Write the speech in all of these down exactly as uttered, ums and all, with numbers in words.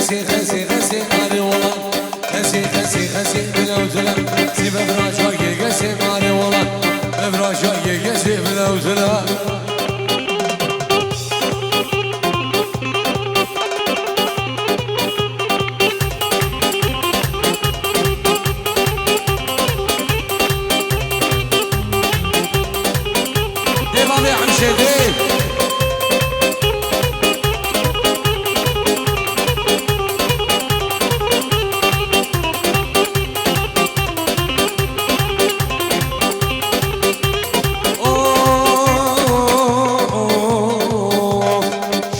Xesê, xesê, xesê, arê olan. Xesê, xesê, xesê, bila û tila. Sî bevraja yê gesê, arê olan. Bevraja yê gesê, bila û tila. Dê bavê Emşedê.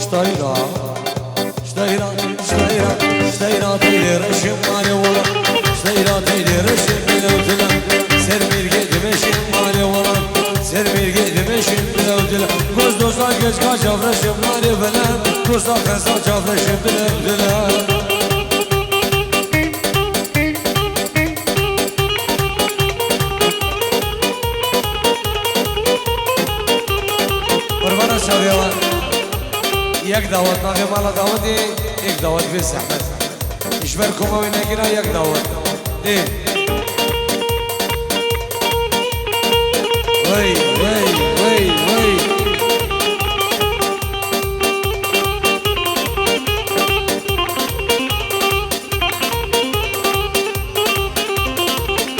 Ştayra, ştayra, ştayra, ştayra teyrê reşim mare wola. Ştayra teyrê reşim bilewdila. Ser mirgê dimeşim mare wola. Ser mirgê dimeşim bilewdila. Goz dosta geç ka çavreşim mare vela. Dosta xesa çavreşim bilewdila. Qurbana çavê wan. Yek dawet, navê mala dawetê, yek dawet bê zehmet. Ji ber koma wê negîna yek dawet. Ê. Wey, wey, wey, wey.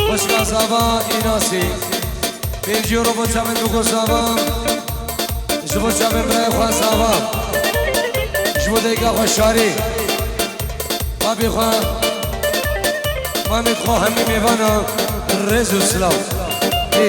Xweşka Zava Înasî. Pêncî euro bo çavên biko Zava. Ji bo çavên birayê xwe Zava. Ji bo dayika xwe Şarî. Babê xwe. Mamê xwe hemî mêvana. Rêz û silav. Ê.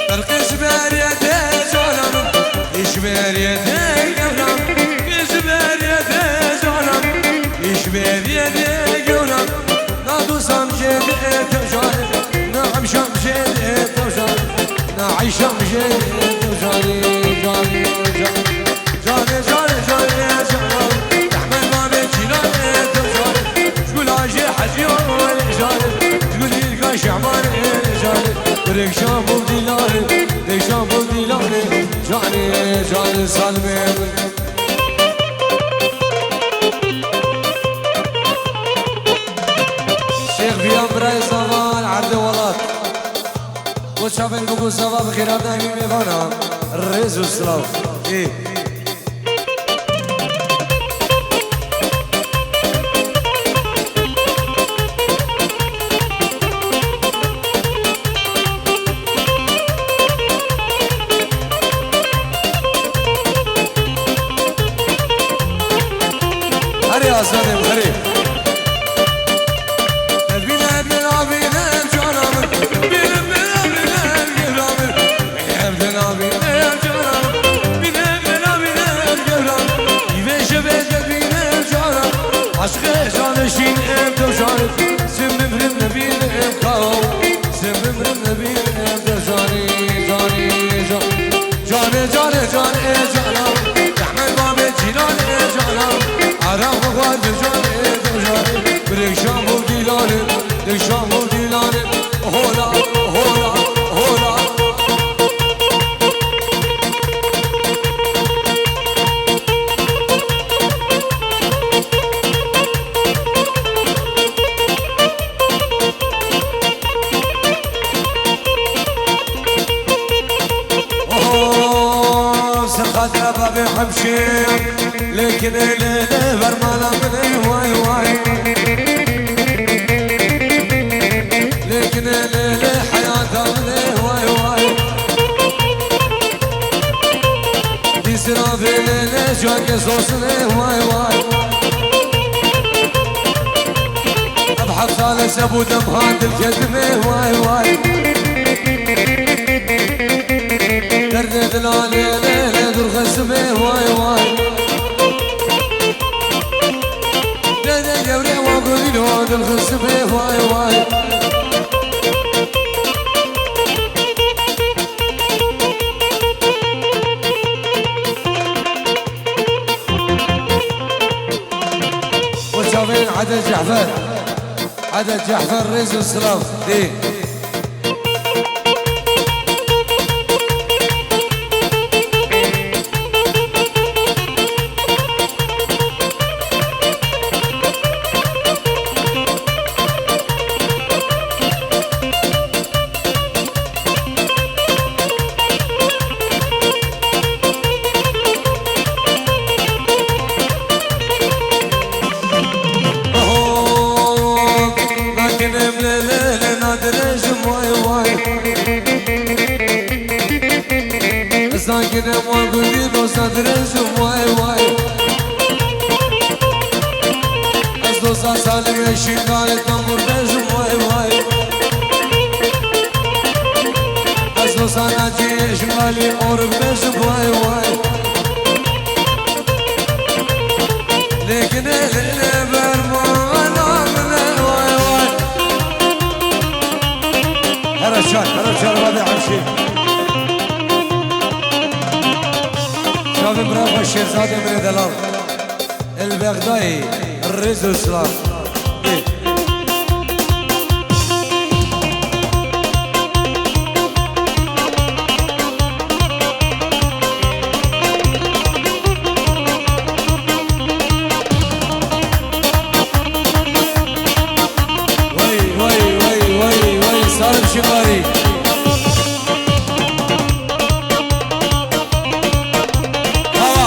Ferqê ji berê de canan, ji berê de gewran, ji berê de canan, ji berê de gewran. Na dosan jê de tevcan, na emşan jê de tevcan, na eyşan jê de tevcan, can, can. Canê, canê, canê, canê. Rehmet babê Cîlanê, tu canê. Ji gula jê hecî olê canê. Ji gulî ka şehmanê canê. Birêk şan bû dîlanê. Dêk şan bû dîlanê. Canê, canê, salmê min. Şêx Biyan birayê Zava li erdê welat. Bo çavên bû ku Zava bi xêrhatina hemî mêvana. Rêz û silav. Ê. Herê azadê, herê. Bîne, bîne, bîne, cana min. Bîne, bîne, bîne, bîne, bîne. Evde navîne cana, bîne bela bîne cana, îvê şevê de bîne cana. Aşqê canê şîn em tevşanê, zim bimrim nebîne em kaw, zim bimrim nebîne em tevşanê, canê, can. Canê, canê, canê cana, Rehmet babê Cîlanê cana, Araq xwar bi canê tevşanê, birêk şan bû dîlanê, dêk şan bû dîlanê. Hola, hola, hola. Oh, ser xatira babê Hemşê. Lêkinê lê lê ver mala min ê way way. Lêkinê lê lê heyata min ê way way. Dîsira vê lê lê cangê sosin ê way way. Ev heft sal e şev û dem ha dil ketim ê way way. Derdê dila lê lê lê dur xesim ê way way. Derdê gewrê wa gulîno dil xesim ê way way. Ede Cefer. Ede Cefer, rêz û silav. Dê. Oho, nakinim lê lê lê, nadirêjim way way. Sakinim wa gundî, dosta dirêjim way way. Ez dosta Salîm ê Şingalê, tembûr bêjim way way. Ez dosta Nacî ê Şingalî, orik bêjim way way. Lêkinê lê lê bermana min e way way. Here çar, here çar vadê Hemşî. Çavê bira xwe Şêrzadê min ê delal. El Bexdayê, rêz û silav. Ê. Wey, wey, wey, wey, wey, Salim Şikarî. Hawa.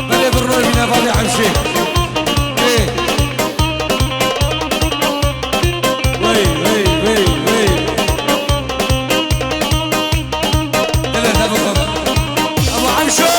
Belê bir roy bîne vadê Hemşê. Ê. Wey, wey, wey, wey. Dilê te bixwe. Ebu Hemşo!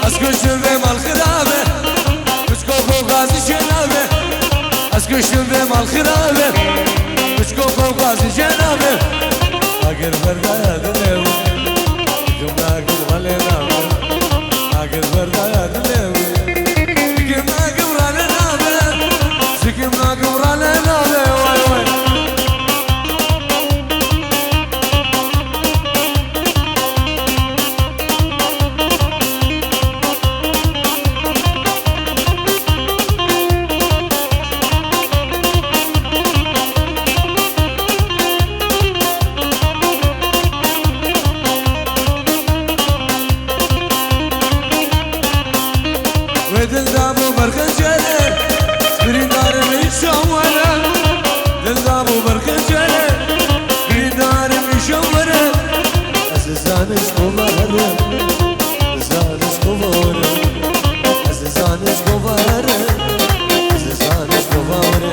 Ez kuştim vê mal xirabe, piçko xo gazî şenabe. Ez kuştim vê mal xirabe, piçko xo gazî şenabe. Agir berdaya dilê wî, kim nakim rale nabe. Agir berdaya dilê wî, kim nakim rale nabe. Kim nakim rale nabe, way way. Wê dilda bû berxin jere, birîndarim îşan were. Dilda bû berxin jere, birîndarim îşan were. Ez zanim ji ku vere, zanim ji ku vere. Ez zanim ji ku vere, ez zanim ji ku vere.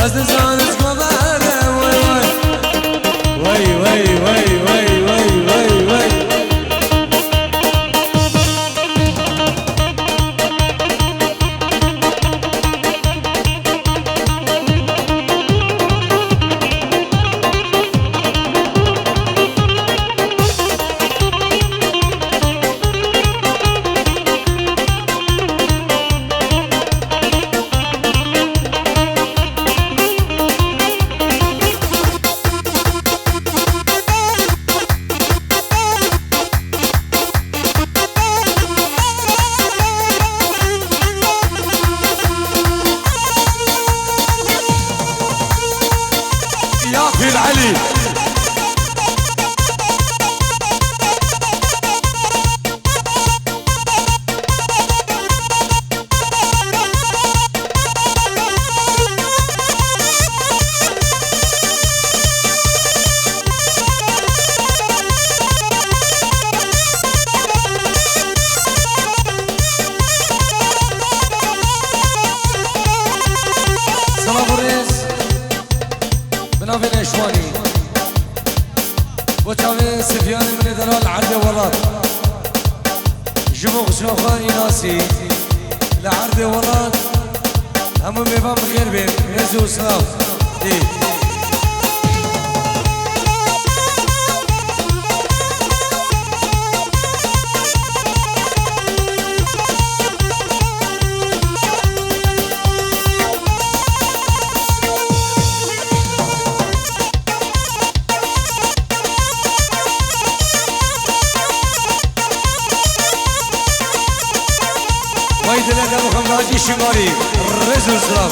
Ez zanim ji ku vere, way way. Way, way, way, way. يا أخي العلي. Silav û rêz bi navê Neşwanî. Bo çavê Sifyanê min ê delal erdê welat. Ji bo xişka xwe Înasî li erdê welat hemû mêvan bi xêr bên. Rêz û silav. Dî. Şingalî, rêz û silav.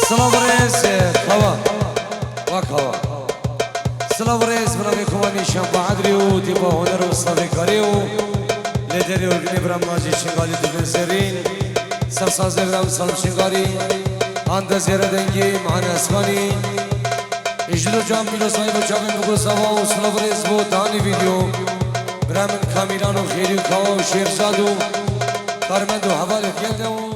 Silav û rêz, e, kawa. Wak hawa. Silav û rêz, bi navê Komanî Şempa Edrî û tîpa huner û slavêkarî û lêderê orgînê bira min Nacî Şingalî dibin zêrîn. Sersazê bira min Salim Şingalî. Andezê re dengî Mehane Eskanî. Ji do can pîrozayî bo çavên bi gosava û silav û rêz bo danî vîdeo. Bira min Kamîlan û Xêrî û Kawa û Şêrzad û karmend û hevalê gel de û